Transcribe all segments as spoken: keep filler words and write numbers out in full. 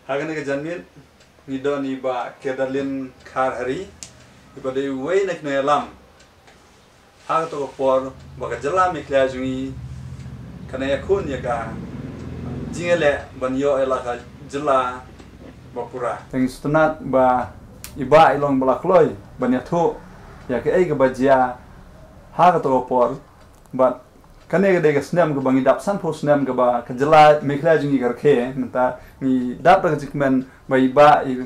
Ha kane ka janmiet ngi don i Bah Kedalin Kharhari, iba dei uwei na ki nongïalam ha kato ka por ba ka jylla Meghalaya jong ngi kan ïakhun ïa ka jingïaleh ban ïoh ïa la ka jylla ba pura. Te ngi sngewtynnat ba i Bah i long ba la kloi ban ïathuh ïa kaei kaba jia ha kato ka por. Bad kane ka dei ka snem kaba ngi dap sanphew snem kaba ka jylla Meghalaya jong ngi ka rkhie, mynta ngi dap da ka jingkmen ba i Bah i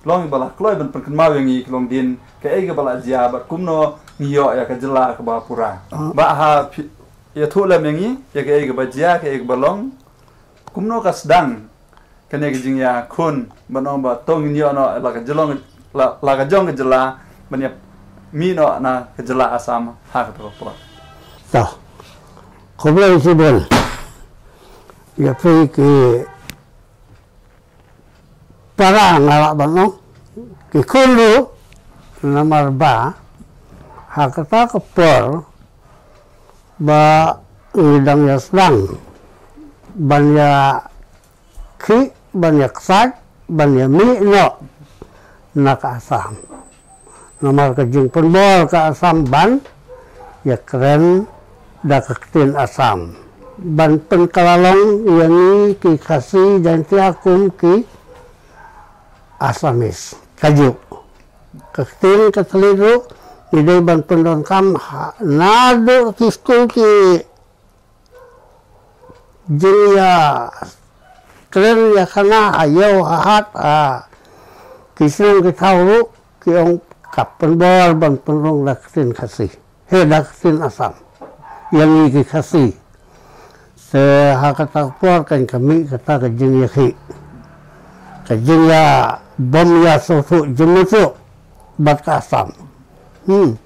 long iba la kloi ban pynkynmaw ïa ngi ki longdien kaei kaba la jia bad kumno ngi ïoh ïa ka jylla kaba pura. Ah. Bah, ha phi-, ïathuh lem ïa ngi ïa kaei kaba jia, kaei kaba long, kumno ka sdang kane ka jingïakhun ban ong ba to ngin ïoh noh la ka jyllong, la, la ka jong ka jylla ban ïa mih noh na ka jylla Assam ha kato ka por. To. Khublei shibun ïa phi ki para, nga lah ban ong ki khun ruh, namar ba ha kata ka por ba ngi dang ïa sdang ban ïa khih, ban ïa ksait, ban ïa mih noh na ka Assam. Namar ka jingpynbor ka Assam ban ïa kren da ka ktien Assam, ban pynkylla long ïa ngi ki Khasi Jaiñtia kum ki Assamese. Kajuh ka ktien ka thylliej ruh ngi dei ban pyndonkam ha, naduh ki skul ki jingïakren ïakhana ha ïew ha hat, ha ki shnong ki thaw ruh ki ong ka pynbor ban pynrung da ka ktien Khasi, he, da ka ktien Assam ïa ngi ki Khasi. Te ha kata ka por kan ka mih kata ka jingïakhih, ka jingïabym ïasngewthuh jingmyntoi bad ka Assam. Hmm.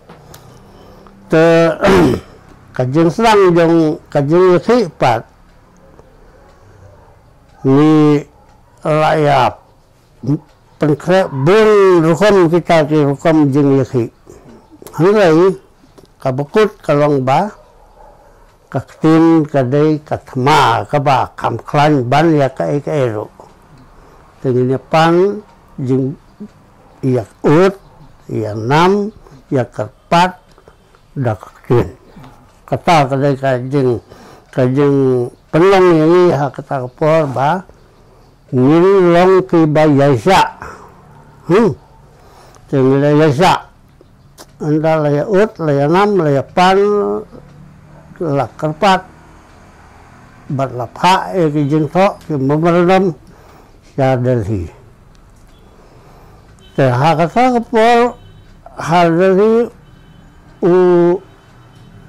Te ka jingsdang jong ka jingïakhih pat, ngi la ïa pynkhreh bun rukom kita ki rukom jingïakhih. Hynrei kaba kut ka long ba ka ktien ka dei ka thma kaba kham khlaiñ ban ïa kaei kaei ruh. Te ngin ïa pan jing, ïa ud, ïa nam, ïa kyrpad da ka ktien. Kata ka dei ka jing, ka jingpynlong ïa ngi ha kata ka por ba ngin long kiba ïaishah. Hmm. Te ngi la ïaishah. Ynda la ïa ud, la ïa nam, la ïa pan, la kyrpad bad la phah ïa ki jingthoh, ki memorandum sha Delhi. Te ha kata ka por ha Delhi u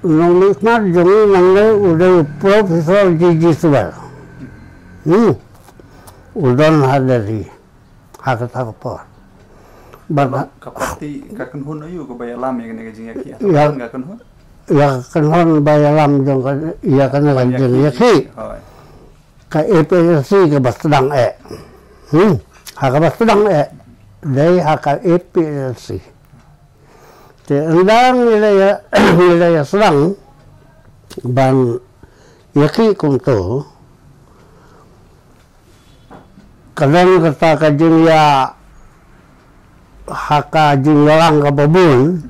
nongmihkhmat jong ngi nangne u dei u Professor G G Sewell. Hmm. U don ha Delhi ha kata ka por. Bad ka party ka kynhun aïu kaba ïalam ïa kane ka jingïakhih? Ïa, ka kynhun, ïa ka kynhun ba ïalam jong ka, ïa kane ka jingïakhih. Hooid. Ka A P H L C kaba sdang eh. Hmm. Ha kaba sdang eh dei ha ka A P H L C. Te ynda ngi la ïa, ngi la ïa sdang ban ïakhih kumto, ka don kata ka jingïa, ha ka jingïalang kaba bun.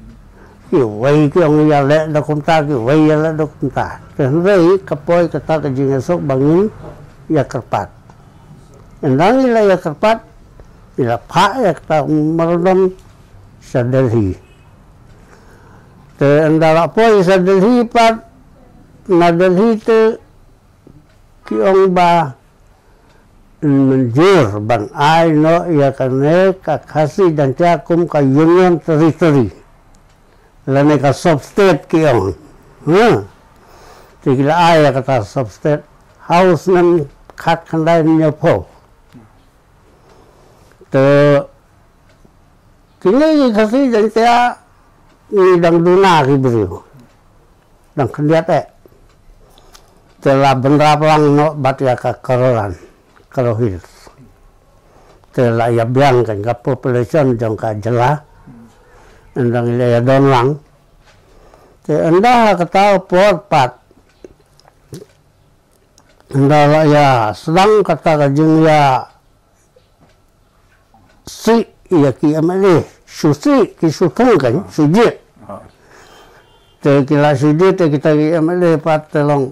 Kiwei ki ong ïaleh da kumta, kiwei ïaleh da kumta. Te hynrei ka poi kata ka jingïasuk ba ngin ïa kyrpad. Ynda ngi la ïa kyrpad, ngi la phah ïa kata memorandum sha Delhi. Te ynda la poi sha Delhi pat, na Delhi te ki ong ba mynjur ban ai noh ïa kane ka Khasi Jaiñtia kum ka Union Territory lane ka sub state ki ong. Ha. Te ki la ai ïa kata sub state ha u snem khatkhyndai hynñiewphew. Te kine ki Khasi Jaiñtia ngi dang duna ki briew, dang khyndiat eh. Te la bynrap lang noh bad ïa ka Garoland, Garo Hills. Te la ïa biang kan ka population jong ka jylla. Ynda ngi la ïa don lang. Te ynda ha kata ka por pat, ynda la ïa sdang kata ka jingïa sih ïa ki M L A, shu sih, ki shu thung kan, shu jied. Te ki la shu jied, te kita ki M L A pat te long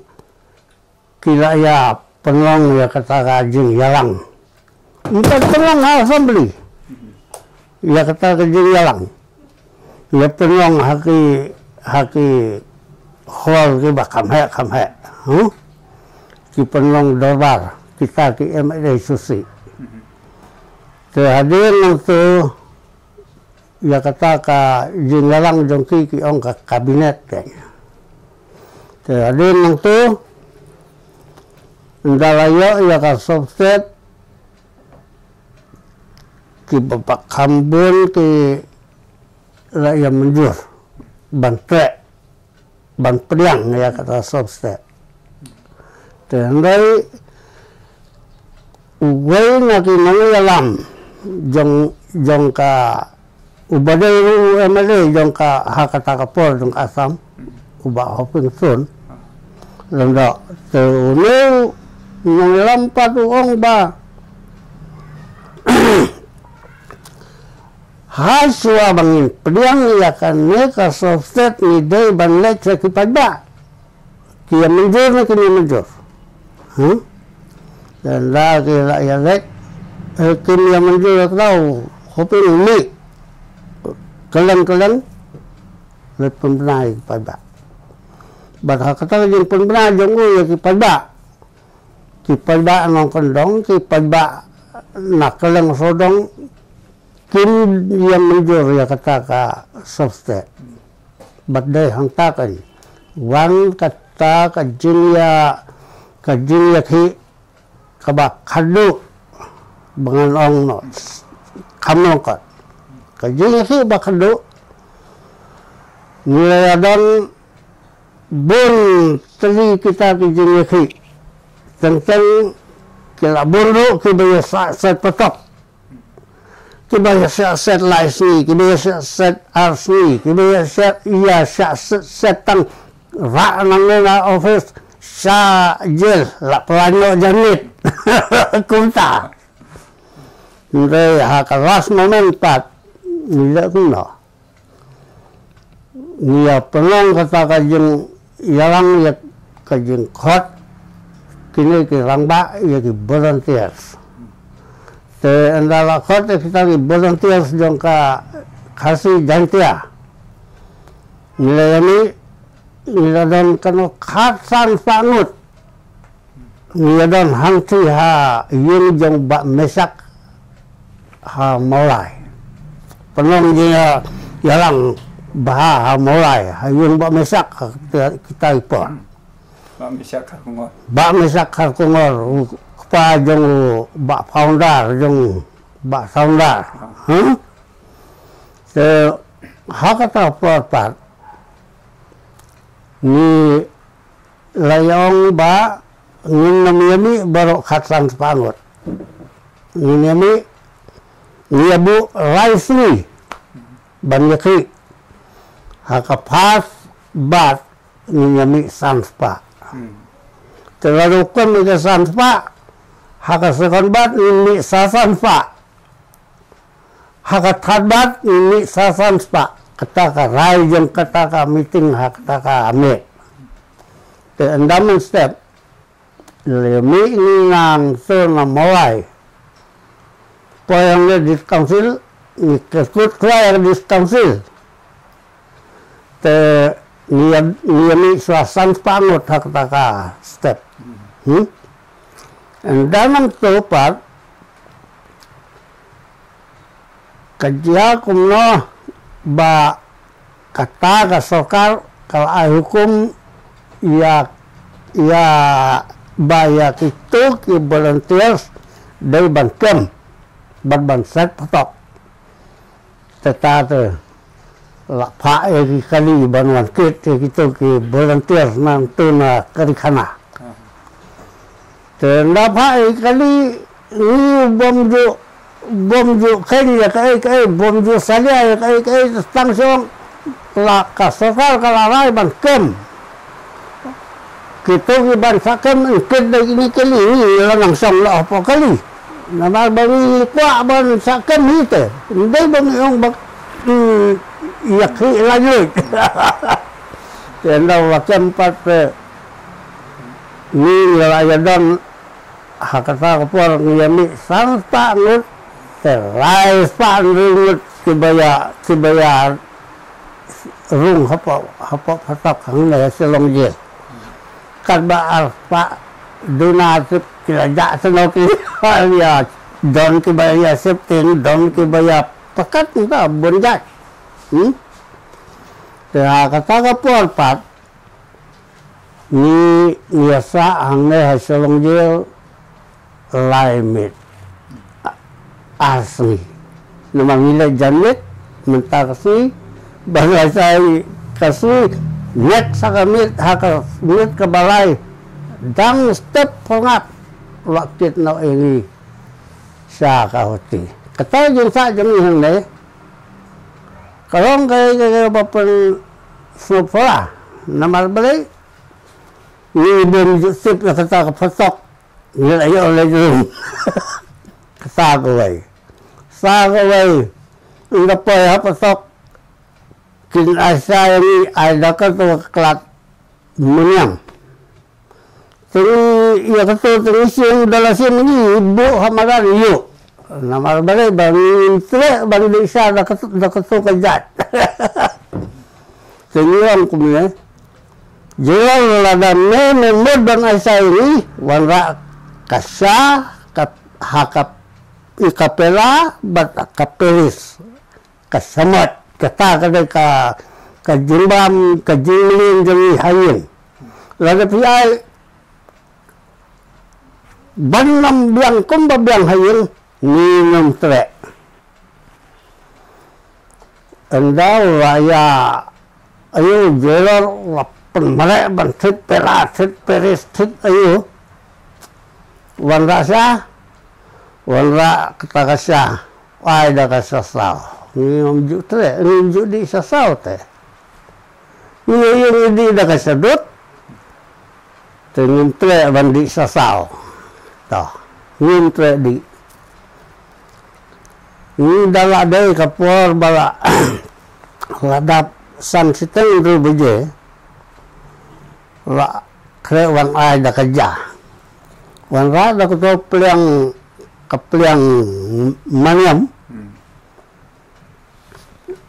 ki la ïa pynlong ïa kata ka jingïalang. Ym pat pynlong ha assembly ïa kata ka jingïalang. Ïa pynlong ha ki, ha ki hall kiba kham heh kham heh. Huh? Ki pynlong dorbar kita ki M L A shu sih. Te hadien nangto ïa kata ka jingïalang jong ki, ki ong ka cabinet te. Te hadien nangto ynda la ïoh ïa ka sub state, kiba kham bun ki la ïa mynjur ban treh, ban pdiang ïa kata sub state. Te hynrei uwei na ki nongïalam jong, jong ka, uba dei ruh u M L A jong ka ha kata ka por jong ka Assam, u Bah Hoping Sun Lyngdoh, te une u nongïalam pat u ong ba ha shuwa ba ngin pdiang ïa kane ka sub state ngi dei ban leit sha ki paidbah. Ki ïa mynjur ne kim ïa mynjur? Huh? Te ynda ki la ïa leit, eh, kim ïa mynjur ïa kata u Hoping Sun, kylleng kylleng leit pynbna ïa ki paidbah. Bad ha kata ka jingpynbna jong u ïa ki paidbah, ki paidbah nongkyndong, ki paidbah na kylleng sawdong, kim ïa mynjur ïa kata ka sub state. Bad dei hangta kan wan kata ka jingïa, ka jingïakhih kaba khadduh, ba ngan ong noh, kham long kot. Ka jingïakhih ba khadduh, ngi la ïa don bun tylli kita ki jingïakhih. Teng teng ki la bun ruh kiba ïa sah set patok. Kiba ïa sah set lai sngi, kiba ïa sah set ar sngi, kiba ïa sah, ïa sah set, set tang rah nangne na office, sha jel, la pynlait noh janit. Kumta. Hynrei ha ka last moment pat, ngi leh kumno? Ngi ïa pynlong kata ka jingïalang ïa ka jingkhot kine ki rangbah ïa ki volunteers. Te ynda la khot ïa kita ki volunteers jong ka Khasi Jaintia, ngi la ïa mih, ngi la don kano khatsan spah ngut. Ngi ïa don hangtei ha ïing jong Bah Mesak ha Mawlai. Pynlong jingïalang bha ha Mawlai, ha ïing Bah Mesak, ha kita, kita i por. Bah Mesak Kharkongor. Bah Mesak Kharkongor, u kpa jong u, Bah Founder, jong Bah Founder. Huh? Te ha kata por pat ngi la ïa ong ba ngin nym ïa mih baroh khatsan spah ngut. Ngin ïa mih, ngi ïa buh lai sngi ban ïakhih. Ha ka first batch ngin ïa mih san spah. Hmm. Te lada kut ïa ka san spah, ha ka second batch ngin mih sa san spah. Ha ka third batch ngin mih sa san spah. Kata ka rai jong kata ka meeting ha kata ka met. Te ynda mynstep, la ïa mih ngi nang shu na Mawlai. Poi hangne District Council, ngi kyrkut khwai ha District Council. Te ngi ïa, ngi ïa mih shuwa san spah ngut ha kata ka step. Hmm? Ynda nangto pat, ka jia kumno ba kata ka sorkar ka la ai hukum ïa, ïa ba ïa kito ki volunteers dei ban kem bad ban set patok. Te ta te la phah ïa ki kali ban wan kit ïa kito ki volunteers nangto na karikhana. Te ynda phah ïa ki kali ngi bym ju, bym ju kheiñ ïa kaei kaei, bym ju salia ïa kaei kaei, tang shong la ka sorkar ka la rai ban kem. Kito ki ban sa kem, kit da kine ki kali, ngi la nang shong noh hapoh kali. Namar ba ngi kwah ban shah kem hi te. Ndei ba ngi ong ba, hmm, ïa khih la lut. Te ynda la kem pat te ngi la ïa don ha kata ka por ngi ïa mih san spah ngut te lai spah ngut kiba ïa, kiba ïa rung hapoh, hapoh phatok hangne ha Shillong Jail. Katba ar spah duna tip ki la jah sno ki ïa don kiba ïa shifting, don kiba ïa pakat nta bun jait. Hmm? Te ha kata ka por pat ngi, ngi ïa sah hangne ha Shillong Jail lai miet ar sngi. Namar ngi leit jan miet mynta ka sngi, ba la shai ka sngi, next ha ka miet, ha ka miet kaba lai, dang step pyrngap la kit noh ïa ngi sha ka huti. Kata jingshah jong ngi hangne ka long kaei kaei ba pynsngewphylla. Namar balei? Ngi bym ju tip ïa kata ka phatok. Ngi la ïoh leit rung. Kata kawei. Sa kawei, ynda poi ha phatok, kin ai sa ïa ngi, ai da kato ka klat mniam. Te ngi ïa kato te ngi shim, da la shim ngi buh ha madan ïoh. Namar balei ba ngim treh ban dih sha da kato, da kato ka jait. Te ngi ong kumne, jingong lada me me mut ban ai sa ïa ngi, wanrah ka sha, ka, ha ka, i ka pela bad ka peris, ka shamoit, kata ka dei ka, ka jingbam, ka jingmlien jong ngi ha ïing. Lada phi ai ban nym biang kumba biang ha ïing, ngi ngim treh. Ynda la ïa, aïu, jailer la pynmareh ban thied pela, thied peris, thied aïu. Wanrah sha, wanrah kata ka sha, ai da ka sha saw. Ngi ngim ju treh, ngim ju dih sha saw te. Ngi ïa ngi dih da ka sha dud. Te ngim treh ban dih sha saw. To, ngim treh dih. Ngi da la dei ka por ba la, la dap san shiteng hynriew baje. La khreh wan ai da ka ja. Wanrah da kato pliang, ka pliang maniam. Hmm.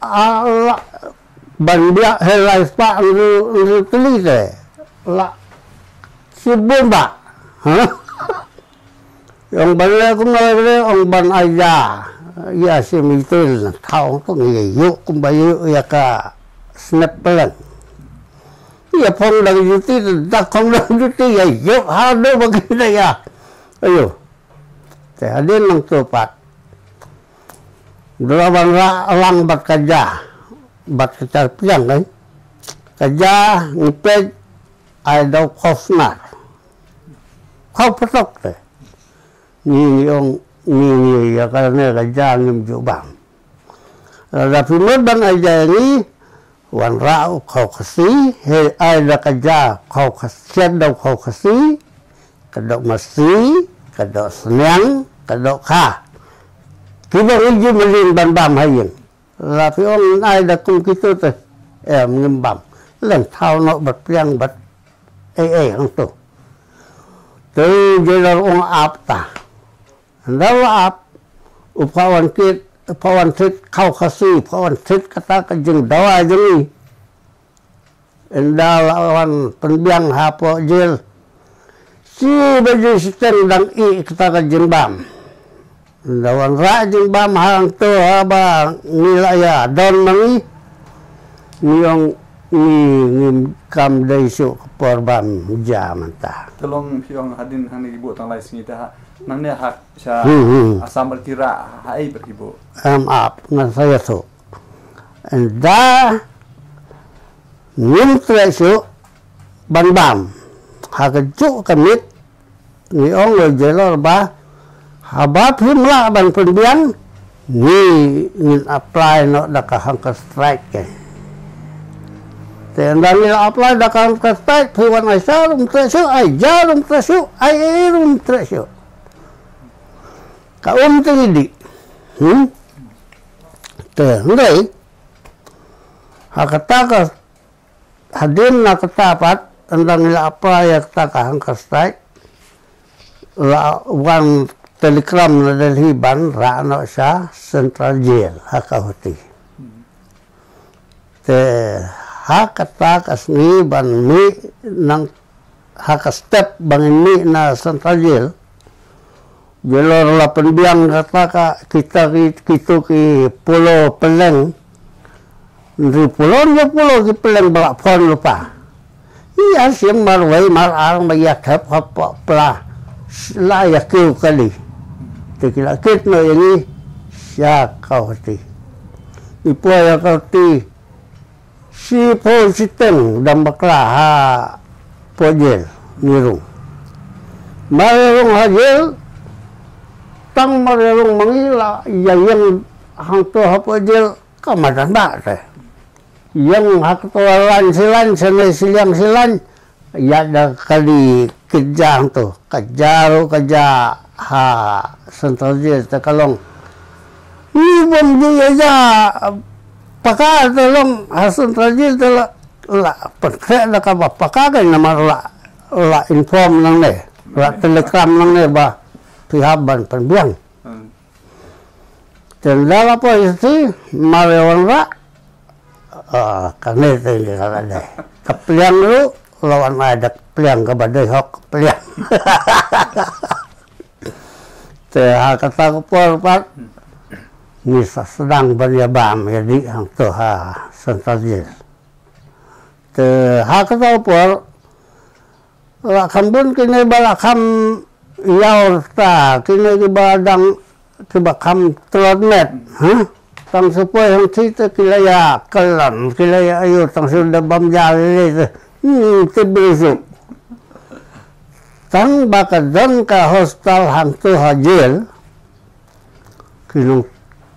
Ah, la ban biang he lai spah hynriew, hynriew tylli te. La shibun bah. Ha? Ong ban leh kumno leh, ong ban ai ja. Ïa shim itil na thaw to ngi ïoh kumba ïoh ïa ka snep peleng. Ïa phong da ka juti, da phong da ka juti ïa ïoh ha do ba ki da ïa. Aïu. Te hadien nangto pat. Dula wanrah lang bad ka ja. Bad ka jar piang, eh. Ka ja ngi peit ai da u khawsnar. Khaw phatok te. Ngi, ngi ong, ngi, ngi, ïa kane ka ja ngim ju bam. Lada phi mut ban ai ja ïa ngi, wanrah u khaw Khasi, he ai da ka ja khaw Khasi, siat da u khaw Khasi, ka doh masi, ka doh sniang, ka doh kha. Kiba ngi ju mlien ban bam ha ïing. La phi ong ai da kum kito te. Em ngim bam. Leng thaw noh bad pliang bad ei ei hangto. Te jailer ong ap ta. Ynda la ap, u pha wan kit, u pha wan thied khaw Khasi, u pha wan thied kata ka jingdawa jong ngi. Ynda la wan pynbiang hapoh jail. Shi baje shiteng dang ih kata ka jingbam. Ynda wanrah jingbam hangto haba ngi la ïa don ma ngi. Ngi ong ngi ngim kam dei shuh ka por bam ja mynta. Te long phi ong hadien hangne ki buh tang lai sngi te ha. Nangne ha sha Hmm, hmm. Assam bad ki rah ha ei bad ki buh. Am ap ngan sa ïathuh. Ynda ngim treh shuh ban bam ha kajuh ka miet, ngi ong ïa u jailer ba haba phim lah ban pynbiang, ngi ngin apply noh da ka hunger strike. Te ynda ngi la apply da ka hunger strike, phi wan ai sha ruh ym treh shuh, ai ja ruh ym treh shuh, ai ei ruh ym treh shuh. Ka um te ngi dih. Hmm? Te, hynrei. Ha kata ka, hadien na kata pat, ynda ngi la apply ïa kata ka hunger strike, la wan telegram na Delhi ban rah noh sha Central Jail, ha Guwahati. Te ha kata ka sngi ban mih nang ha ka step ba ngin mih na Central Jail. Jailor la pynbiang kata ka kita ki, kito ki polo pylleng. Hynriew polo, hynriew polo ki pylleng ba la phon lypa. Ïa shim marwei mar ar ba ïa thep hapoh pla. La ïa kiew kali. Te ki la kit noh ïa ngi sha Guwahati. Ngi poi ha Guwahati. Shiphew shiteng dang bakla hapoh jail ngi rung. Mar rung ha jail, tang mar rung ma ngi la ïa ïeng hangto hapoh jail ka madan ba te. Ïeng ha kato ka lain shi lain, shane shiliang shi lain, ïa da kali kit ja hangto, ka ja ruh ka ja ha Central Jail te ka long. Ni bym ju ïa ja paka te long ha Central Jail te la, la pynkhreh da kaba paka ka namar la, la inform nangne, la telegram nangne ba phi hap ban pynbiang. Hmm. Te ynda la poi shatei, mar ïa wanrah, ah, kane te ngi la dei. Ka pliang ruh, la wan ai da ka pliang kaba dei hok ka pliang. Te ha kata ka por pat, ngi sa sdang ban ïa bam ïa dih hangto ha Central Jail. Te ha kata ka por, la kham bun kine ba la kham ïaw rta, kine kiba dang, kiba kham tlot met, ha? Tang shu poi hangthie te ki la ïa kyllon, ki la ïa ïoh, tang shu da bam ja lei lei te. Hmm, te bri suk. Tang ba ka don ka hostel hangto ha jail. Ki nong,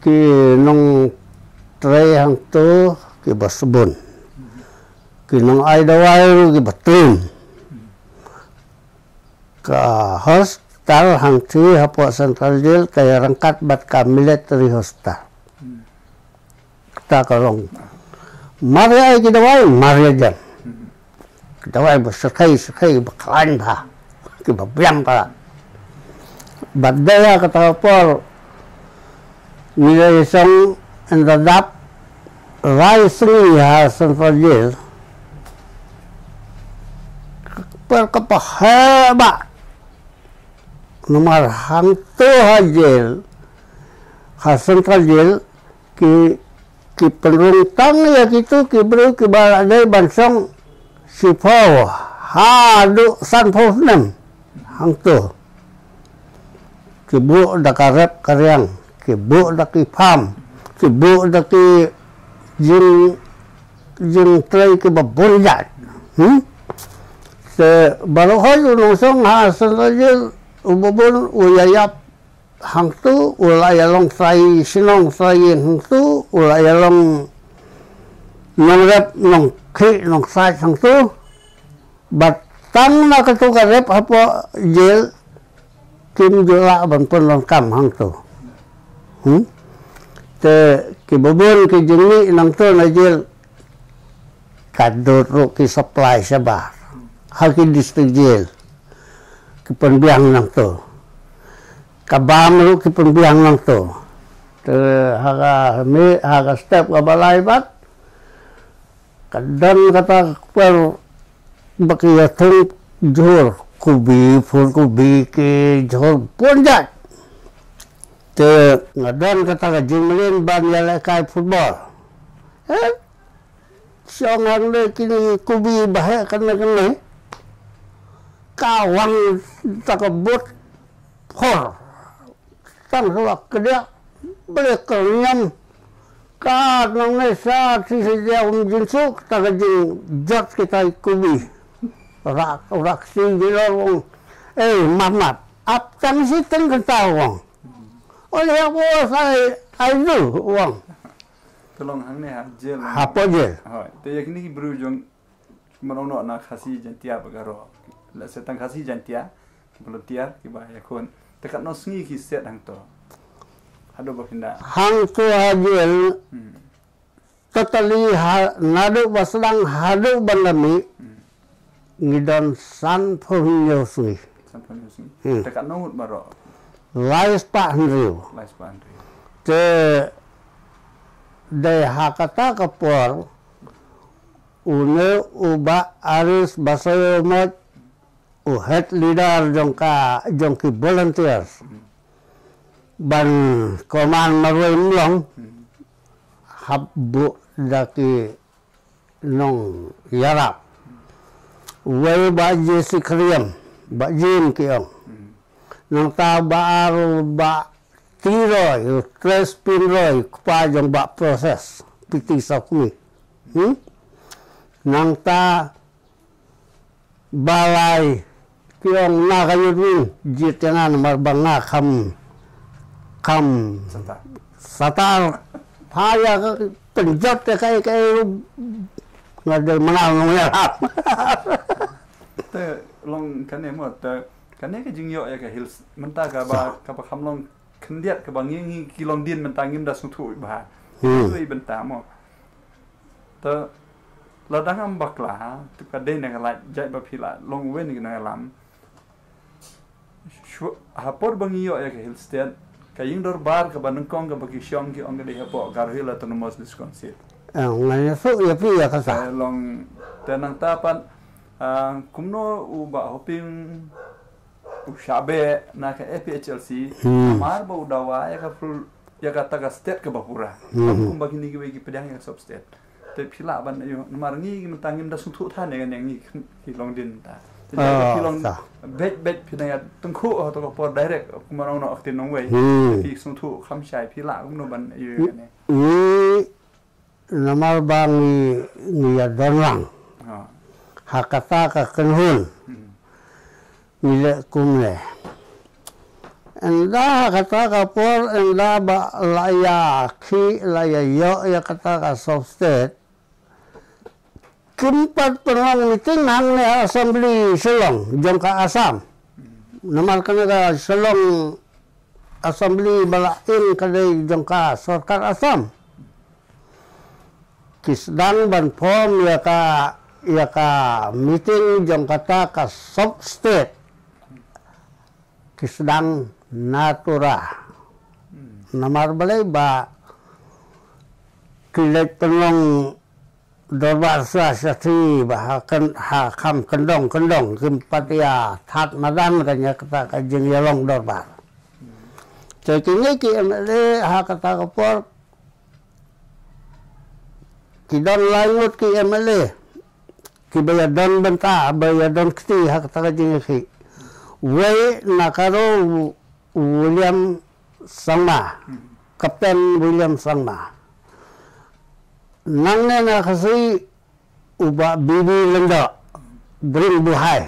ki nongtrei hangto kiba sbun. Ki nong ai dawai ruh kiba trim. Ka hostel hangthie hapoh Central Jail ka ïa ryngkat bad ka military hostel. Kata ka long. Mar ïa ai ki dawai, mar ïa jan. Ki dawai ba syrkhei, syrkhei, ba khlaiñ bha. Kiba biang palat. Bad dei ha kata ka por, ngi la ïa shong ynda dap lai sngi ha Central Jail. Ka por kaba heh bha. Namar hangto ha jail, ha Central Jail, ki, ki pynrung tang ïa kito ki briew kiba la dei ban shong shiphew haduh sanphew snem hangto. Ki buh da ka rep ka riang, ki buh da ki farm, ki buh da ki jing, jingtrei kiba bun jait. Hmm? Te baroh hoi u nongshong ha Central Jail uba bun u ïa ïap hangto, u la ïa long trai shnong trai ïing hangto, u la ïa long nongrep nongkhih nongsait hangto. Bad tang na kato ka rep hapoh jail kim ju lah ban pyndonkam hangto. Hmm? Te kiba bun ki jingmih nangto na jail ka dud ruh ki supply shabar ha ki district jail. Ki pynbiang nangto. Ka bam ruh ki pynbiang nangto. Te ha ka mih, ha ka step kaba lai pat, ka don kata ka kper ba ki ïa thung jhur kubi, phur kubi, ki jhur bun jait. Te nga don kata ka jingmlien ban ïa lehkai football. Eh, shong hangne kine kubi ba heh kane kane. Ka wang ta ka bud phor. Tang shu la kdiah, bret ka niam. Ka nangne sa, shi shi dia um jingsuk, ta ka jingjot kita i kubi. Rak, rak shi jilor wang. Eh, mat mat. Ap tang shi teng kata wang. Oleh aku sa ai du wang. Te long hangne ha jail. Hapoh jail. Hoi, te ïa kine ki briew jong, ki man ong noh na Khasi Jaintia bad Garo. La se tang Khasi Jaintia, ki volunteer, kiba ïakhun. Te katno sngi ki set hangto? Haduh ba phin da. Hangto ha jel. Hmm. Totally ha, naduh ba sdang haduh ban da mih. Hmm. Ngi don sanphew hynñiew sngi. Sanphew hynñiew sngi. Hmm. Te katno ngut baroh? Lai spah hynriew. Lai spah hynriew. Te dei ha kata ka por une u Bah Aris Basaïawmoit u head leader jong ka, jong ki volunteers ban command marwei mlong, hap buh da ki nongïarap. Wei Bah J C Khyriem, Bah Jim ki ong. Nangta Bah ar Bah T Roy, Tres Pin Roy, kpa jong Bah Process, P T Sokmi. Hmm? Nangta Balai, ki ong na ka yut win, jied ïa nga namar ba nga kham, kham satar. Satar. Pha ïa ka pynjot ïa kaei kaei ruh nga dei mnga nongïarap. Te long kane mo, te kane ka jingïoh ïa ka hills, mynta kaba, kaba kham long khyndiat kaba ngi, ngi ki longdien mynta ngim da sngewthuh bha. Hmm. Te mynta mo. Te lada ngam bakla, te ka dei na ka lait jait ba phi la long uwei na ki nongïalam. Shu-, ha por ba ngi ïoh ïa ka Hill State, ka ïing dorbar kaba nyngkong kaba ki shong ki ong ka dei hapoh Garo Hill Autonomous District Council. Eh, ngan ïathuh ïa phi ïa kata. Te long, te nangta pat, ah, kumno u Bah Hoping u shah beh na ka A P H L C, hmm, namar ba u dawa ïa ka full, ïa kata ka state kaba pura. Hmm. Kam kumba kine kiwei ki pdiang ïa ka sub state. Te phi lah ban ïoh, namar ngi mynta ngim da sngewthuh than ïa kane, ngi ki longdien mynta. Te, ah, ki long ta beit beit phi dang ïa tyngkhuh ha kata ka por direct kumba nong noh ka ktien nongwei. Hmm. Phi sngewthuh kham shai, phi lah kumno ban ïoh ïa kane. Ngi Namar ba ngi, ngi ïa don lang. Ha. Ha kata ka kynhun. Hmm. Ngi leh kumne. Ynda ha kata ka por, ynda ba la ïa khih, la ïa ïoh ïa kata ka sub state. Kim pat pynlong meeting hangne ha Assembly Shillong, jong ka Assam. Namar kane ka Shillong Assembly ba la im ka dei jong ka sorkar Assam. Ki sdang ban form ïa ka, ïa ka meeting jong kata ka sub state. Ki sdang na Tura. Namar balei ba ki leit pynlong dorbar sha sha thi ba ha kyn-, ha kham kyndong kyndong kim pat ïa thad madan ka ïa kata ka jingïalong dorbar. Te kine ki M L A ha kata ka por ki don lai ngut ki M L A kiba ïa don bynta, ba ïa don kti ha kata ka jingïakhih. Wei na Garo u William Sangma, Captain William Sangma. Nangne na Khasi u Bah B B Lyngdoh, Bring Buhai.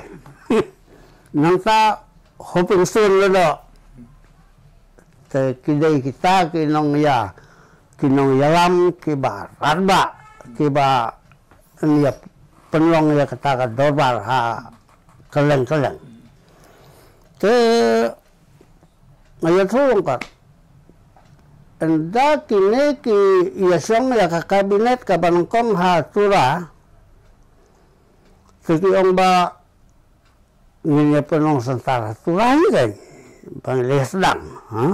Nangta Hoping Stone Lyngdoh. Te ki dei kita ki nongïa, ki nongïalam kiba radbah, kiba ïa pynlong ïa kata ka dorbar ha kylleng kylleng. Te nga ïathuh ong kat, ynda kine ki ïa shong ïa ka cabinet kaba nyngkong ha Tura, te ki ong ba ngin ïa pynlong center ha Tura hi kan, ba ngi leh sdang, ha?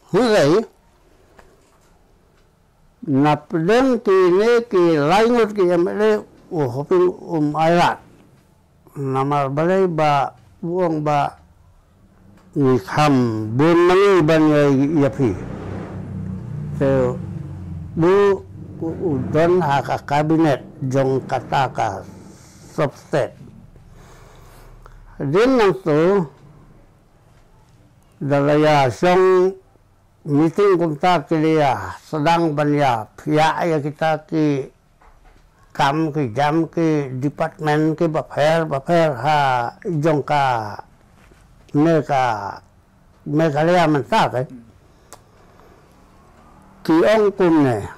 Hynrei na pdeng kine ki lai ngut ki M L A u Hoping um ailad. Namar balei ba u ong ba ngi kham bun mane ban ïa, ïa phi. Te u, u, u don ha ka cabinet jong kata ka sub state. Dien nangto da la ïa shong meeting kumta ki la ïa sdang ban ïa phiah ïa kita ki kam ki jam ki department kiba pher ba pher ha jong ka Megha-, Meghalaya mynta ka. Ki ong kumne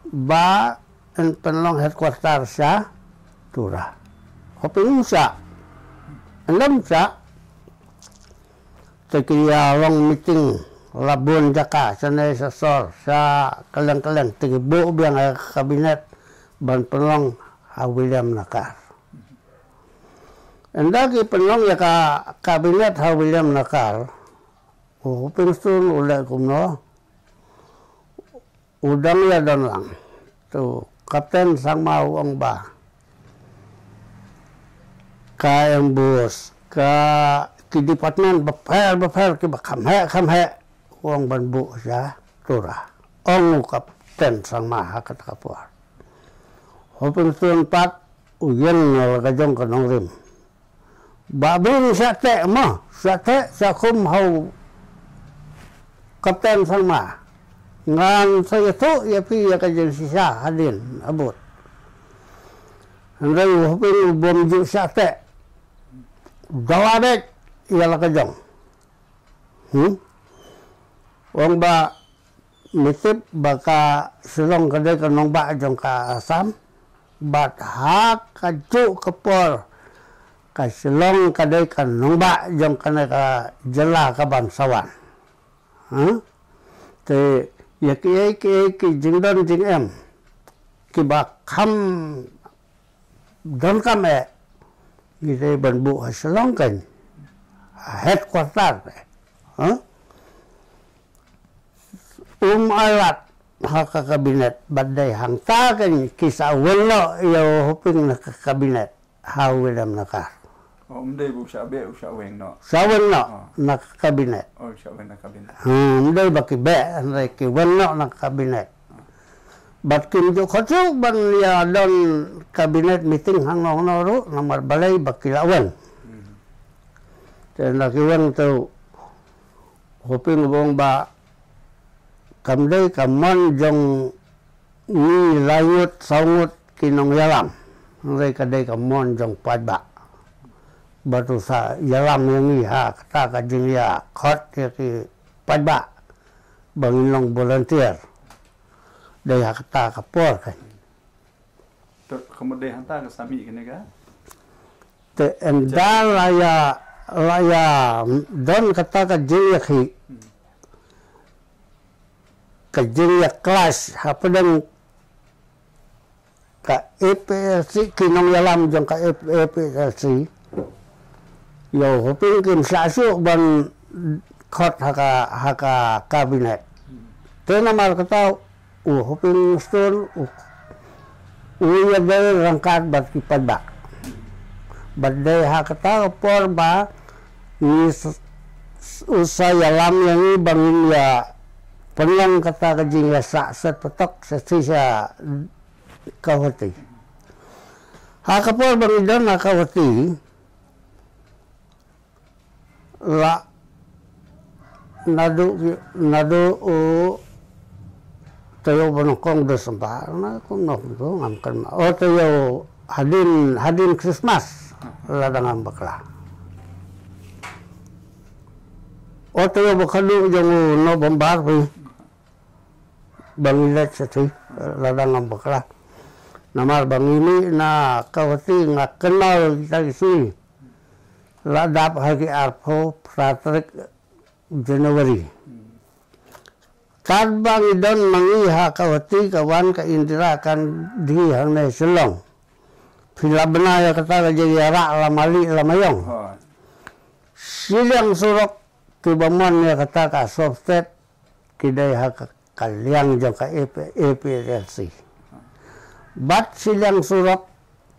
ba yn pynlong headquarter sha Tura. Hoping um shah. Yn ym shah. Te ki ïa long meeting la bun jaka, shane sha sor, sha kylleng kylleng, te ki buh biang ïa ka cabinet ban pynlong ha William Nagar. Ynda ki pynlong ïa ka cabinet ha William Nagar, u Hoping Stone u leh kumno, u dang ïa don lang. Tu Captain Sangma u ong ba ka embus, ka ki department bapher bapher ki ba kham heh kham heh, u ong ban buh sha Tura. Ong u Captain Sangma ha kata ka por. Hoping Stone pat u ïeng na la ka jong ka nongrim. Ba bun sha teh ma, sha teh, sha khum ha u Captain Sangma. Ngan sa ïathuh ïa phi ïa ka jingshisha hadien habud. Hynrei u Hoping u bym ju sha teh. Dawa beit ïa la ka jong. Hmm? Ong ba me tip ba ka Shillong ka dei ka nongbah jong ka Assam. Bad ha kajuh ka por ka Shillong ka dei ka nongbah jong kane ka jylla ka ban sa wan. Ha? Te ïa kiei kiei ki jingdon jingem kiba kham donkam eh, ngi dei ban buh ha Shillong kan, ha headquarter. Ha? Um alat ha ka cabinet, bad dei hangta kan ki sa wen noh ïa u Hoping na ka cabinet ha William Nagar. Oh, um dei ba u shah beh, u shah weng noh. Shah wen noh na ka cabinet. Oh, shah wen na cabinet. Hmm, um dei ba ki beh, hynrei ki wen noh na ka cabinet. Bad kim ju khot shuh ban ïa don cabinet meeting hangno hangno ruh, namar balei ba ki la wen. Hmm. Te na ki wen te u Hoping u ong ba kam dei ka mon jong ngi lai ngut saw ngut ki nongïalam. Hynrei ka dei ka mon jong paidbah. Bad u sa ïalam ïa ngi ha kata ka jingïakhot ïa ki paidbah ba ngin long volunteer. Dei ha kata ka por kan. Te ka mut dei hangta ka sa mih kane ka? Te ynda la ïa, la ïa don kata ka jingïakhih, ka jingïa clash hapdeng ka A P H L C, ki nongïalam jong ka A P H L C. Ïa u Hoping kim shah shuh ban khot ha ka, ha ka cabinet. Te namar kata u Hoping Stone u, u ïadei ryngkat bad ki paidbah. Bad dei ha kata ka por ba ngi s-, s-, u sa ïalam ïa ngi ba ngin ïa pynlong kata ka jingïasah set patok sha, sha Guwahati. Ha ka por ba ngi don ha Guwahati, la naduh, naduh u taïew ba nyngkong December, na kumno kumno ngam kynmaw. O taïew hadien, hadien Christmas, lada ngam bakla. O taïew ba khadduh jong u November phi. Ba ngi leit shathie, lada ngam bakla. Namar ba ngi mih na Guwahati nga kynmaw kita ki sngi. La dap ha ki arphew phra tarik January. Katba ngi don ma ngi ha Guwahati ka wan ka Indira Gandhi hangne Shillong. Phi la bna ïa kata ka jingïarah la mali la mayong. Shiliang surok kiba mon ïa kata ka Sopstet ki dei ha ka, ka liang jong ka A P, A P H L C. Bad shiliang surok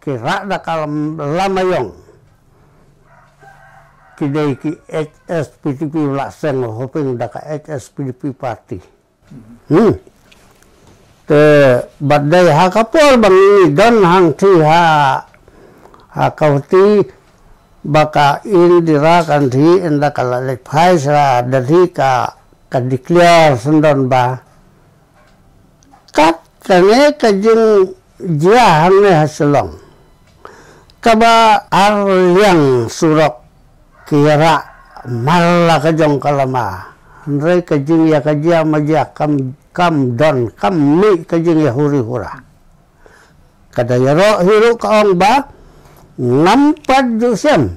ki rah da ka lam-, la mayong ki dei ki H S P D P, u la seng u Hoping da ka H S P D P party. Hmm. Te bad dei ha ka por ba ngi don hangthie ha, ha Guwahati ba ka Indira Gandhi ynda ka la leit phai sha Delhi ka, ka declare syndon ba kat kane ka jingjia hangne ha Shillong. Kaba ar liang surok ki ïarah mar la ka jong ka lama. Hynrei ka jingïa ka jia ma jia kam, kam don, kam mih ka jingïa huri hura. Ka da ïaroh hi ruh ka ong ba ngam pat ju shem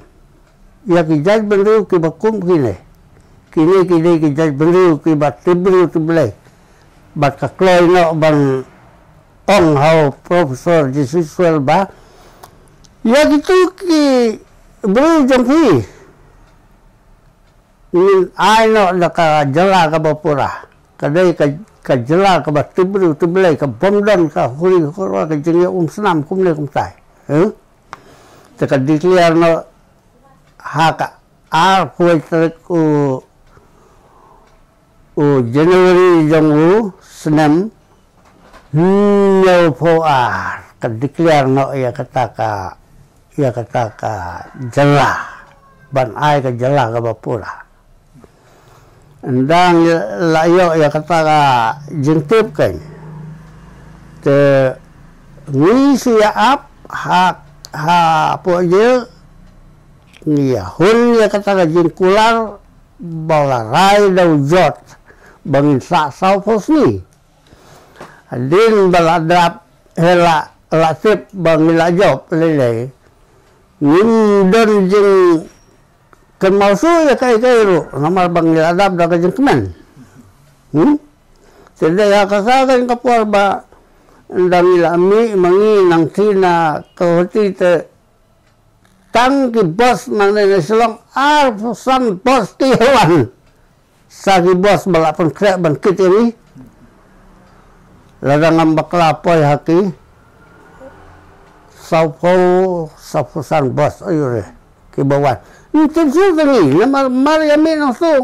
ïa ki jaitbynriew kiba kum kine. Kine ki dei ki jaitbynriew kiba tip briew tip Blei. Bad ka kloi noh ban ong ha u Professor Jesiswel ba, ïa kitu ki briew jong phi ngin ai noh da ka jylla kaba pura. Ka dei ka, ka jylla kaba tip briew tip Blei, ka bym don ka huri hura, ka jingïaumsnam kumne kumtai. Huh? Te ka declare noh ha ka arphew tarik u, u January jong u snem hynñiewphew ar, ka declare noh ïa kata ka, ïa kata ka jylla, ban ai ka jylla kaba pura. Ynda ngi la ïoh ïa kata ka jingtip kein, te ngi shu ïa ap ha, ha poh jel, ngi ïa hun ïa kata ka jingkular ba la rai da u jot ba ngin sah sawphew sngi. Hadien ba la dap, he la, la tip ba ngi la jop lei lei, ngim don jingkynmaw shuh ïa kaei kaei ruh, namar ba ngi la dap da ka jingkmen. Hmm? Te dei ha kata ka, ka por ba ynda ngi la mih ma ngi nangta na Guwahati te tang ki bus nangne na Shillong arphew san bus ki wan. Sa ki bus ba la pynkhreh ban kit ïa ngi. Lada ngam bakla poi ha ki sawphew, sawphew san bus, aïu re, kiba wan. Ym tip shuh ka ngi, namar mar ïa mih nangta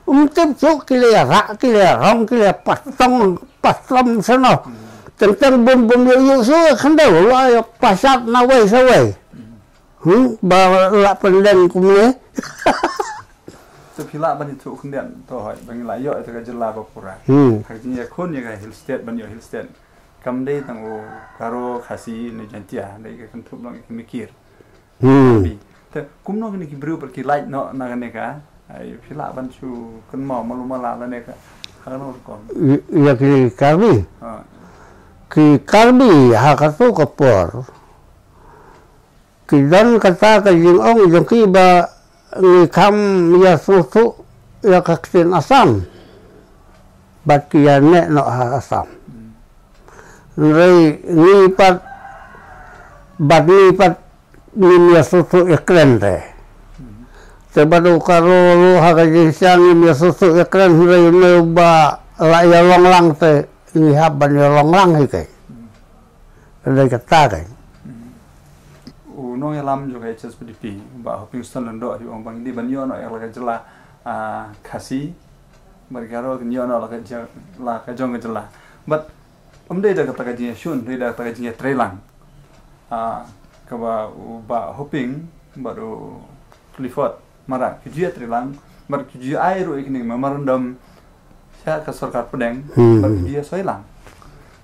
ym tip shuh ki la ïa rah, ki la ïa rong, ki la ïa pastong, pastrom shano. Teng teng bym, bym ïoh ïoh shuh ka khyndew, la ïa pashat na wei sa wei. Hmm, ba la pyndeng kumne. Te phi lah ban ïathuh khyndiat to hoi, ba ngi la ïoh ïa ka jylla ba pura. Hmm. Ka jingïakhun ïa ka Hill State ban ïoh Hill State. Kam dei tang u Garo, Khasi ne Jaintia, dei ka kynthup long ïa ka Mikir. Hmm. Te kumno kine ki briew pat ki lait noh na kane ka, ai, phi lah ban shu kynmaw malu mala lane ka, ha kano rukom. I-, ïa kine ki Karbi. Ha. Ki Karbi ha kato ka por ki don kata ka jingong jong ki ba ngi kham ïa sngewthuh ïa ka ktien Assam. Bad ki ïa neh noh ha Assam. Hynrei ngi pat, bad ngi pat ngim ïa sngewthuh ïa kren te. Te bad u Garo ruh ha ka jingshang ngim ïa sngewthuh ïa kren, hynrei une uba la ïa long lang te ngi hap ban ïa long lang hi keiñ. Ka dei kata keiñ. U nongïalam jong ka H S P D P, Bah Hoping Stone Lyngdoh, u ong ba ngi dei ban ïoh noh ïa la ka jylla, ah, Khasi, bad Garo kin ïoh noh la ka jylla, la ka jong ka jylla. Bad ym dei da kata ka jingïashun, dei da kata ka jingïatreilang. Ah, kaba u Bah Hoping bad u Clifford Marak ki ju ïatreilang, bad ki ju ai ruh ïa kine memorandum sha ka sorkar pdeng, hmm, bad ki ju ïasoi lang.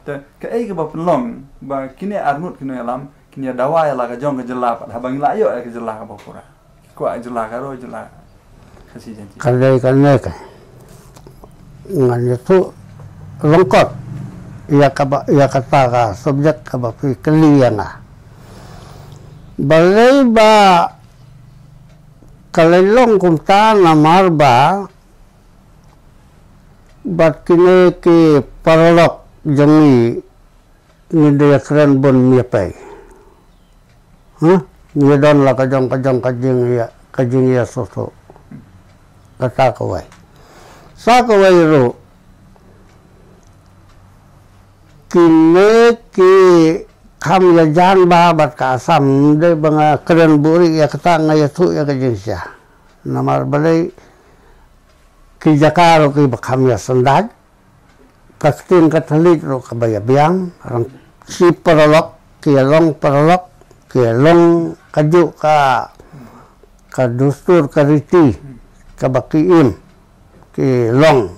Te kaei kaba pynlong ba kine arngut ki nongïalam kin ïa dawa ïa la ka jong ka jylla pat haba ngi la ïoh ïa ka jylla kaba pura? Ki kwah jylla Garo, jylla Khasi Jaintia. Ka dei kane ka ngan ïathuh lyngkot ïa kaba, ïa kata ka subject kaba phi kylli ïa nga. Balei ba ka la long kumta? Namar ba bad kine ki paralok jong ngi, ngi dei ïa kren bun ïa pei. Huh? Ngi don la ka jong ka jong ka jingïa, ka jingïasngewthuh. Kata kawei. Sa kawei ruh, kine ki kham ïajan bha bad ka Assam, dei ba nga kren buhrieh ïa kata, nga ïathuh ïa ka jingshisha. Namar balei ki jaka ruh kiba kham ïasandait, ka ktien Katholik ruh kaba ïabiang, rang shi paralok, ki ïa long paralok, ki ïa long kajuh ka, ka dustur ka riti kaba ki im, ki long.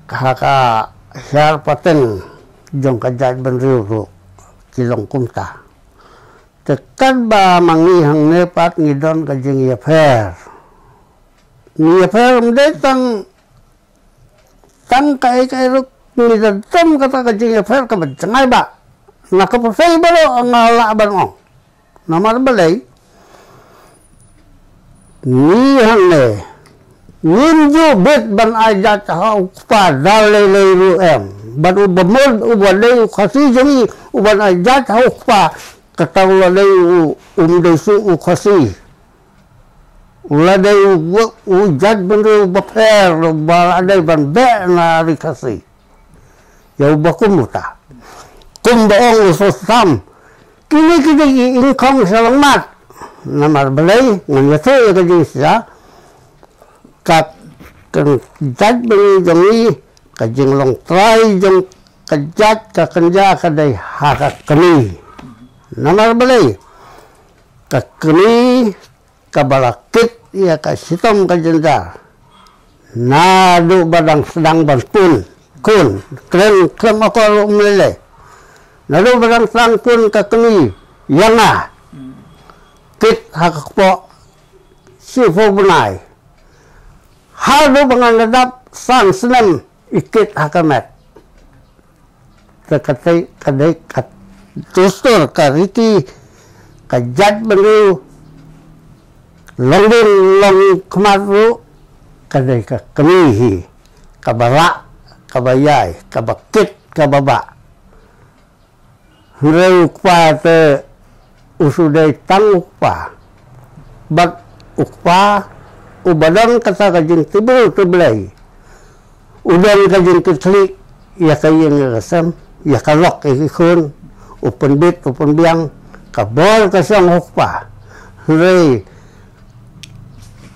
Ha ka hiar pateng jong ka jaitbynriew ruh ki long kumta. Te katba ma ngi hangne pat ngi don ka jingïapher. Ngi ïapher ym dei tang, tang kaei kaei ruh, ngi da don kata ka jingïapher kaba jngai bha. Na ka pyrthei baroh nga lah ban ong. Namar balei? Ngi hangne Ngim ju bit ban ai jait ha u kpa da lei lei ruh em. Bad uba mut uba dei u Khasi jong ngi u ban ai jait ha u kpa, kata u la dei u, um dei shuh u Khasi. U la dei u, u jaitbynriew bapher ba la dei ban beh na ri Khasi. Ïa uba kum uta. Kumba ong u Soso Sam. Kine ki dei i ingkhong sha longmat. Namar balei ngan ïathuh ïa ka jingshisha. Ka, ka jaitbynriew jong ngi, ka jinglong trai jong ka jait ka kynja ka dei ha ka kmie. Namar balei? Ka kmie kaba la kit ïa ka shitom ka jynjar. Naduh ba dang sdang ban pun khun, kren khlem akor ruh ym lei lei. Naduh ba dang sdang pun ka kmie ïa nga, kit ha ka kpoh shiphew bnai. Haduh ba ngan da dap san snem i kit ha ka met. Te ka dei, ka dei ka dustur, ka riti, ka jaitbynriew, long dien long khmat ruh, ka dei ka kmie hi, kaba rah, kaba ïai, kaba kit, kaba bah. Hynrei u kpa te u shu dei tang u kpa. Bad u kpa uba don kata ka jingtbru tblei, u don ka jingkitkhlieh ïa ka ïing ïa ka sem, ïa ka lok ïa ki khun, u pynbit u pynbiang, ka bor ka shong ha u kpa. Hynrei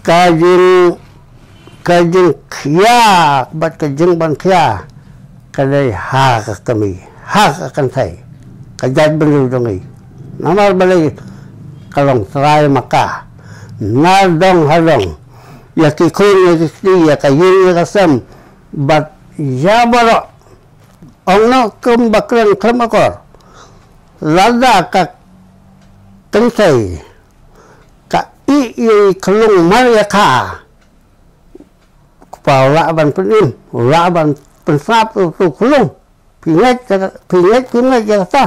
ka jing, ka jingkhia bad ka jingbankhia ka dei ha ka kmie, ha ka kynthei, ka jaitbynriew jong ngi. Namar balei? Ka long trai ma ka, na dong ha dong, ïa ki khun ïa ki kti, ïa ka ïing ïa ka sem, bad ïa baroh. Ong noh kumba kren khlem akor, lada ka kynthei ka ïeh ïa i khyllung mar ïa kha, u kpa u lah ban pynim, u lah ban pynsnap ïa utu u khyllung. Phi ngeit, phi ngeit, phi ngeit ïa kata.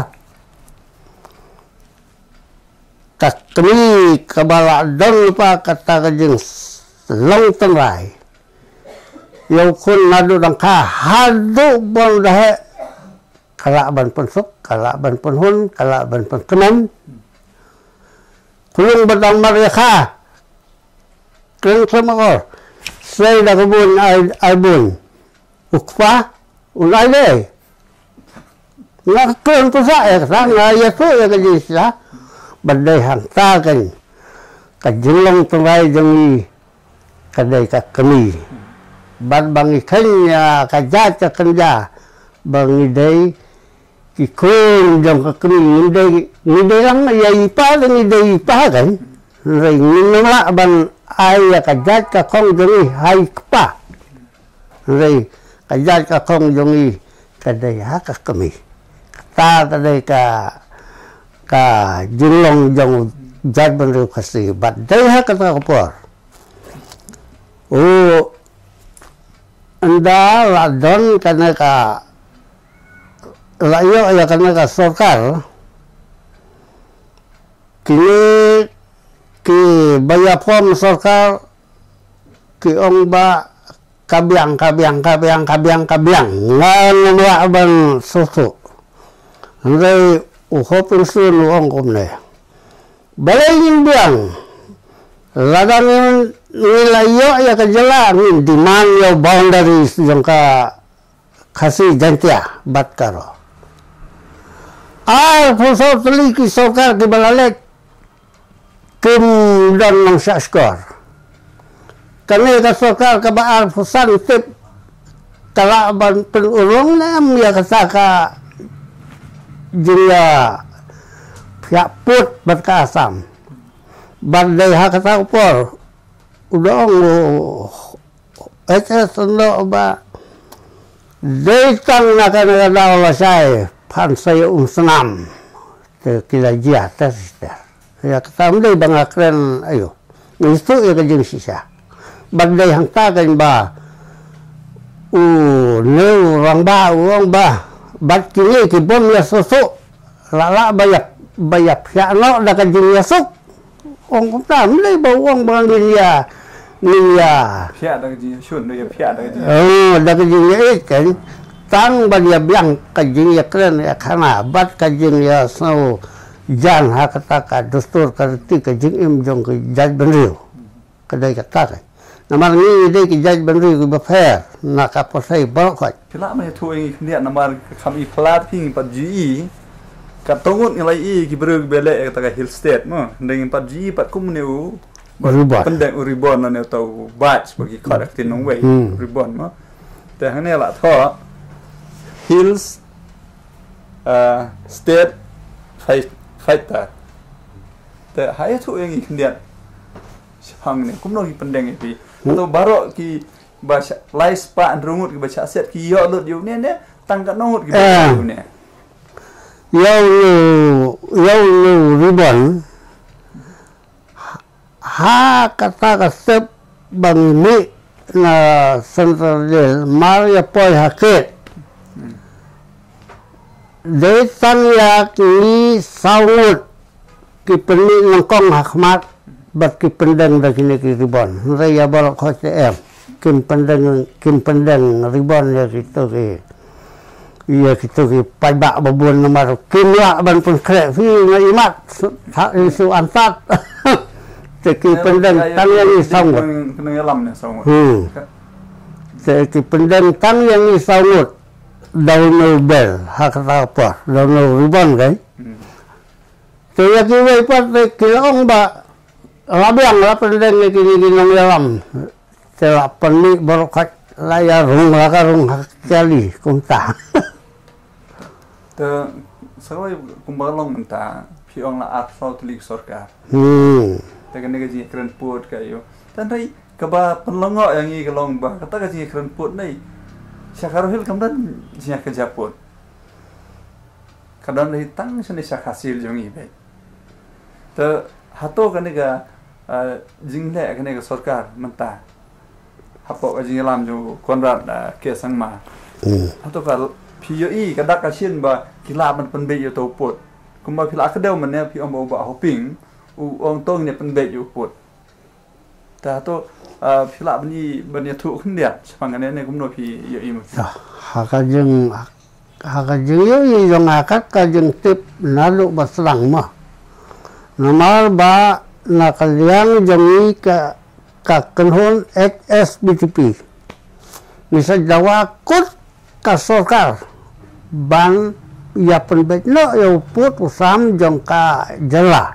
Ka kmie kaba la don lypa kata ka jinglong tynrai ïa u khun naduh dang kha haduh ban da heh, ka lah ban pynsuk, ka lah ban pynhun, ka lah ban pynkmen. Khyllung ba dang mar ïa kha, kren khlem akor, sei da ka bun ai, ai bun. U kpa un ai dei. Nga kren pisa ïa kata, nga ïathuh ïa ka jingshisha. Bad dei hangta kan ka jinglong tynrai jong ngi ka dei ka kmie. Bad ba ngi kheiñ ïa ka jait ka kynja ba ngi dei ki khun jong ka kmie, ngi dei, ngi dei lang ïa i pa, ngi dei i pa kan. Hynrei ngim lah ban ai ïa ka jait ka khong jong ngi ha i kpa. Hynrei ka jait ka khong jong ngi ka dei ha ka kmie. Kata ka dei ka, ka jinglong jong u jaitbynriew Khasi bad dei ha kata ka por. U ynda la don kane ka, la ïoh ïa kane ka sorkar, kine kiba ïa form sorkar ki ong ba ka biang, ka biang, ka biang, ka biang, ka biang. Nga ngam lah ban sngewthuh. Hynrei u Hopingstone u ong kumne. Balei ngin biang? Lada ngi, ngi la ïoh ïa ka jylla, ngin demand ïa u boundaries jong ka Khasi, Jaiñtia bad Garo. Arphew saw tylli ki sorkar kiba la leit kim don nongshah shkor. Kane ka sorkar kaba arphew san tip ka lah ban pynurlong ne em ïa kata ka jingïaphiah pud bad ka Assam. Bad dei ha kata ka por u da ong u H S Syndo ba dei tang na kane ka daw lashai phan sa ïa umsnam. Te ki la jia ter ter. Ïa kata ym dei ba nga kren aïu. Ngi sngewthuh ïa ka jingshisha. Bad dei hangta kan ba une u rangbah u ong ba bad kine ki bym ïa sngewthuh. La lah ba ïa, ba ïaphiah noh da ka jingïasuk. Ong kumta, ym dei ba u ong ba ngin ïa, Ngin ïa. Phiah da ka jingïashun, da ïa phiah da ka jingïa. Oh, da ka jingïa ïeit kan. Tang ban ïa biang ka jingïakren ïakhana bad ka jingïasngew jan ha kata ka dustur ka riti ka jingim jong ki jaitbynriew. Ka dei kata kan. Namar ngi dei ki jaitbynriew kiba pher na ka pyrthei baroh khoit. Phi lah ban ïathuh ïa ngi khyndiat namar ka kham i phylla phi ngi pat ju i. Katto ngut ngi la i ki briew kiba leh ïa kata ka Hill State mo. Hynrei ngi pat ju i pat kumne u Ribbon. Pyndeng u Ribbon lane uta u badge ba ki khot ha ka ktien nongwei. Hmm. Ribbon mo. Te hangne la thoh Hills, uh, State Fight-, Fighter. Te ha ïathuh ïa ngi khyndiat. Shaphang ne kumno ki pyndeng ïa phi. Hmm. To baroh kiba sha-, lai spah hynriew ngut kiba shah set ki ïoh lut ïa une ne tang katno ngut kiba ïoh lut ïa une. Ïa une, ïa une Ribbon. Ha kata ka step ba ngi mih na Central Jail, mar ïa poi ha gate. Dei tang ïa ngi saw ngut ki pynmih nyngkong ha khmat bad ki pyndeng da kine ki ribbon. Hynrei ïa baroh khoit te em. Kim pyndeng, kim pyndeng ribbon ïa kito ki, ïa kito ki paidbah ba bun namar kim lah ban pynkhreh phi na imat. Sa, sa, su ansat. Te ki pyndeng tang ïa ngi saw ngut. Kena ïalam ne saw ngut. Hmm. Te ki pyndeng tang ïa ngi saw ngut. Da une u bel ha kata ka por, da une u ribbon kan. Hmm. Te ïa kiwei pat te ki la ong ba la biang la pyndeng ïa kine ki nongïalam. Te la pynmih baroh khoit la ïa rung la ka rung ha ka kali kumta. Te sa kawei kumba ka long mynta phi ong la arphew saw tylli ki sorkar. Hmm. Te kane ka jingkren pud ka ïoh. Tang hynrei kaba pynlyngngoh ïa ngi ka long ba kata ka jingkren pud nei. Sha Garo Hills kam don jingkren pud. Ka don dei tang shane sha Khasi Hills jong ngi beit. Te hato kane ka, eh, jingleh kane ka sorkar mynta hapoh ka jingïalam jong u Conrad, eh, K Sangma. Hmm. Hato ka phi ïohi ka dak ka shin ba ki lah ban pynbeit ïa uto u pud. Kumba phi la kdew mynne phi ong ba u Bah Hoping u ong to ngin ïa pynbeit ïa u pud. Te hato, ah, phi lah ban i, ban ïathuh khyndiat shaphang kane ne kumno phi ïohi ma? Ah, ha ka jing, ha ka jingïohi jong nga kat ka jingtip naduh ba sdang ma. Namar ba na ka liang jong ngi ka, ka kynhun H S B T P. Ngi sa dawa kut ka sorkar ban ïa pynbeit noh ïa u pud u sam jong ka jylla.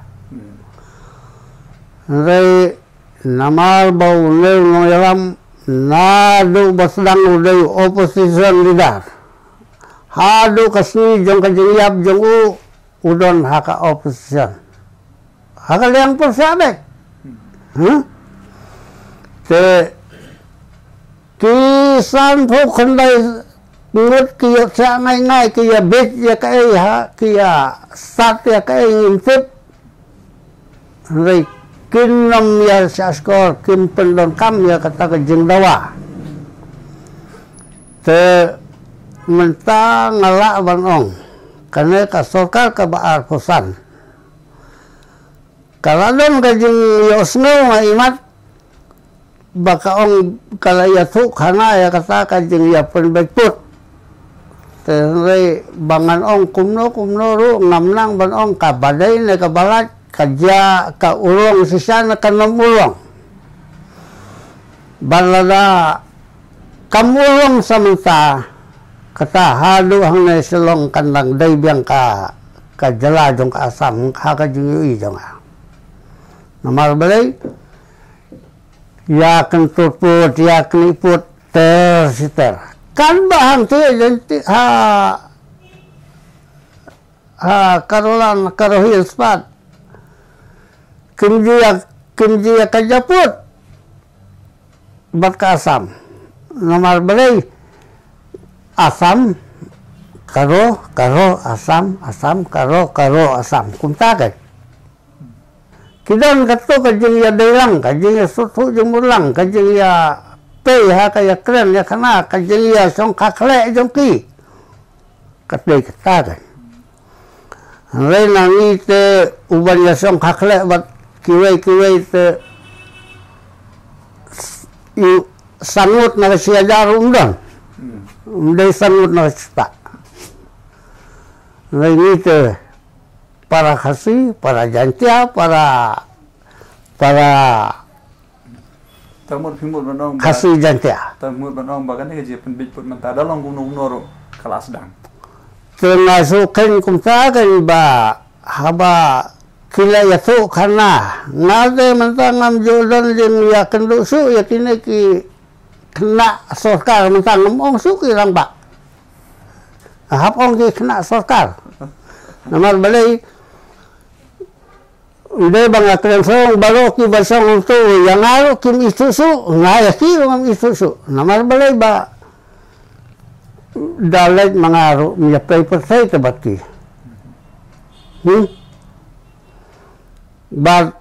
Hynrei namar ba une u nongïalam naduh ba sdang u dei u opposition leader. Haduh ka sngi jong ka jingïap jong u u don ha ka opposition. Ha ka liang pyrshah beit. Huh? Te ki sanphew khyndai ngut ki ïoh thiah ngai ngai ki ïa bit ïa kaei ha ki ïa sat ïa kaei ngim tip. Hynrei kin ym ïa shah shkor kim pyndonkam ïa kata ka jingdawa. Te mynta nga lah ban ong kane ka sorkar kaba arphew san ka la don ka jingïohsngew nga imat ba ka ong ka la ïathuh khana ïa kata ka jingïapynbeit pud. Te hynrei ba ngan ong kumno kumno ruh ngam nang ban ong kaba dei ne kaba lait ka jia ka urlong shisha ne kan ym urlong. Bad lada kam urlong sa mynta kata haduh hangne Shillong kan dang dei biang ka, ka jylla jong ka Assam ha ka jingïohi jong nga. Namar balei ïa kyntur pud ïa knieh pud ter shi ter. Kan ba hangtei lynti ha, ha Garo Hills pat. Kim ju ïa, kim ju ïa ka japut bad ka Assam. Namar balei Assam, Garo, Garo, Assam, Assam, Garo, Garo, Assam. Kumta kan. Ki don katto ka jingïadei lang, ka jingïasngewthuh jingmut lang, ka jingïapei ha ka ïakren ïakhana, ka jingïashongkha khleh jong ki. Ka dei kata kan. Hynrei na ngi te u ban ïashongkha khleh bad kiwei kiwei te i sangut na ka shi hajar um don. Hmm. Um dei sangut na ka shi ta. Ngi te para Khasi, para Jaintia, para, para Tang mut phi mut ban ong ba Khasi Jaintia. Tang mut ban ong ba kane ka jingpynbeit put mynta da long kumno kumno ruh ka la sdang. Te nga shu khein kumta khein ba haba ki la ïathuh khana, nga te mynta ngam ju don jingïakynduh shuh ïa kine ki khynnah sorkar, mynta ngam ong shuh ki rangbah. Hap ong ki khynnah sorkar. Namar balei Ym dei ba nga kren shuh, baroh kiba shong hangto ïa nga ruh kim ithuh shuh, nga ïa ki ruh ngam ithuh shuh. Namar balei ba da leit ma nga ruh ym ïa pei pyrthei te bad ki. Hmm? Bad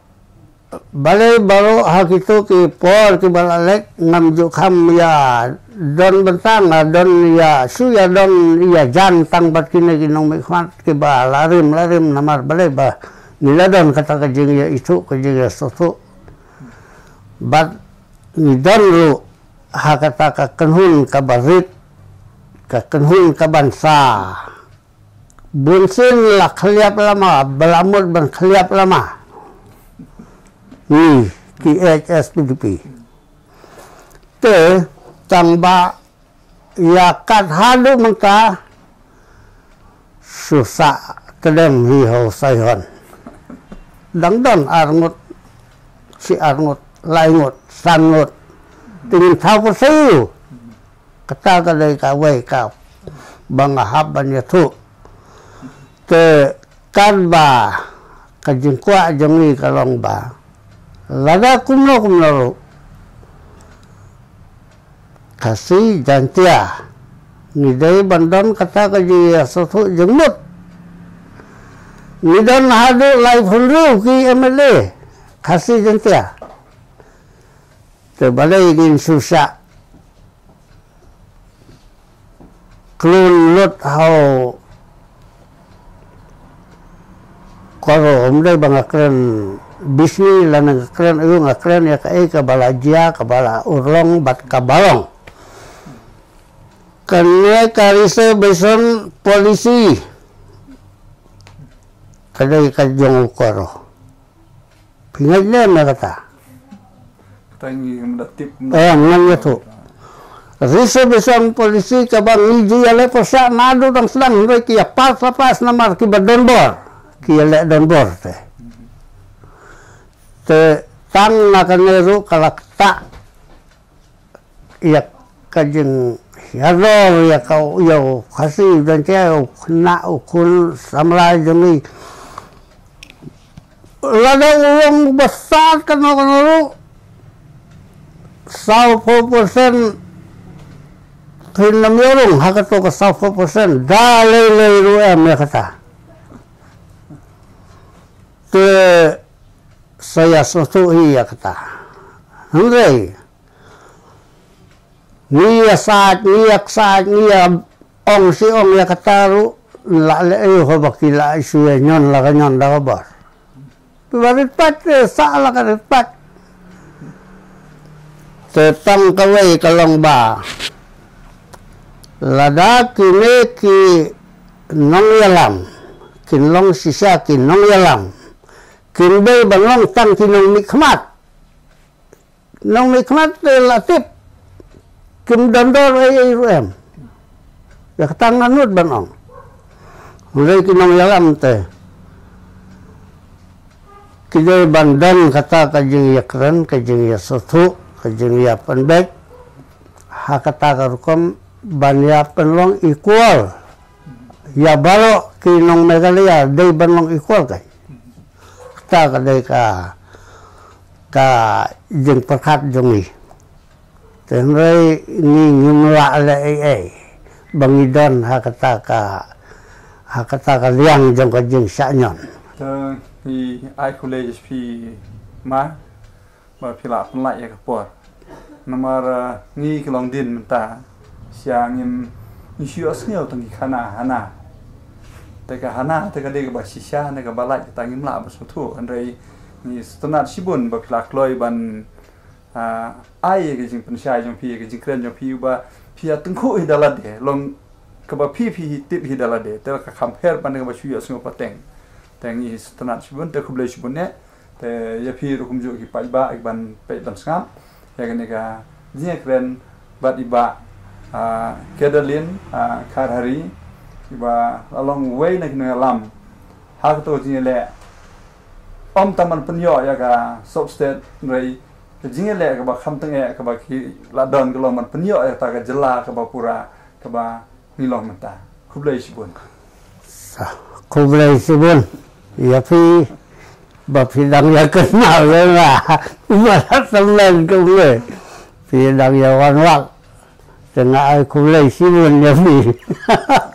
balei baroh ha kito ki por kiba la leit ngam ju kham ïa don bynta, nga don ïa shu ïa don ïa jan tang bad kine ki nongmihkhmat kiba la rim la rim, namar balei ba ngi la don kata ka jingïaithuh, ka jingïasngewthuh. Bad ngi don ruh ha kata ka kynhun kaba rit, ka kynhun kaban sa. Bunsien la khlieh lama, ba la mut ban khlieh lama. Ngi ki H S P D P. Te tang ba ïa kat haduh mynta shu sah kdem hi ha u Saihon. Dang don ar ngut, shi ar ngut, lai ngut, san ngut. Te ngin thaw pyrshah ïa u. Kata ka dei kawei kaba nga hap ban ïathuh. Te katba ka jingkwah jong ngi ka long ba lada kumno kumno ruh Khasi Jaintia ngi dei ban don kata ka jingïasngewthuh jingmut. Ngi don haduh laiphew hynriew ki M L A Khasi Jaintia. Te balei ngin shu shah klun lut ha u Koro? Ym dei ba nga kren bishni lane nga kren aiu, nga kren ïa kaei kaba la jia, kaba la urlong bad kaba long. Kane ka reservation policy ka dei ka jong u Koro. Phi ngeit ne em ïa kata? Kata ngi ngam da tip, ngam da... Eh, ngam ïathuh. Reservation policy kaba ngi ju ïaleh pyrshah naduh dang sdang, hynrei ki ïa pass la pass namar kiba don bor ki ïaleh don bor te. Te tang na kane ruh ka la ktah ïa ka jingïador ïa ka, ïa u Khasi Jaintia, ïa u khynnah u khun samla jong ngi. Lada u long uba sat kano kano ruh, sawphew percent phin ym ïoh rung ha kato ka sawphew percent, da lei lei ruh em ïa kata. Te sa ïasngewthuh hi ïa kata. Hynrei ngi ïa sat, ngi ïa sat, ngi ïa ong shi ong ïa kata ruh, la leh aiu haba ki la shu ïa ñion la ka ñion da ka bor. Kiba rit pat, eh, sah la ka rit pat. Te tang kawei ka long ba lada kine ki nongïalam kin long shisha ki nongïalam, kim dei ban long tang ki nongmihkhmat. Nongmihkhmat te la tip kim don dor ei ei ruh em. Ïa kata ngan nud ban ong. Hynrei ki nongïalam te ki dei ban don kata ka jingïakren, ka jingïasngewthuh, ka jingïapynbeit ha kata ka rukom ban ïapynlong equal. Ïa baroh ki nong Meghalaya dei ban long equal kai. Kata ka dei ka, ka jingpyrkhat jong ngi. Te hynrei ngi ngim lah leh ei ei ba ngi don ha kata ka, ha kata ka liang jong ka jingshah ñion. Te ngi ai khublei ïa phi ma ba phi la pynlait ïa ka por. Namar, eh, ngi ki longdien mynta sha ngim, ngi shu ïohsngew tang ki khana hana. Te ka hana te ka dei kaba shisha ne kaba lait, kata ngim lah ban sngewthuh. Hynrei ngi sngewtynnat shibun ba phi la kloi ban ai ïa ka jingpynshai jong phi, ïa ka jingkren jong phi ba phi ïa tyngkhuh hi da lade, long kaba phi phi hi tip hi da lade, te ka kham pher ban kaba shu ïohsngew pateng. Te ngi sngewtynnat shibun, te khublei shibun eh. Te ïa phi ruh kumjuh ki paidbah, ïa ban peit ban sngap ïa kane ka jingkren bad i bah, ah, Kedaline, ah, Kharhari, iba la long wei na ki nongïalam ha kato ka jingïaleh. Ym tang ban pynïoh ïa ka sub state, hynrei ka jingïaleh kaba kham tyngeh kaba ki la don ka long ban pynïoh ïa kata ka jylla kaba pura kaba ngi long mynta. Khublei shibun. Sa, khublei shibun ïa phi ba phi dang ïa kynmaw ïa nga. Ba la tymmen kumne phi dang ïa wanrah. Te nga ai khublei shibun ïa phi.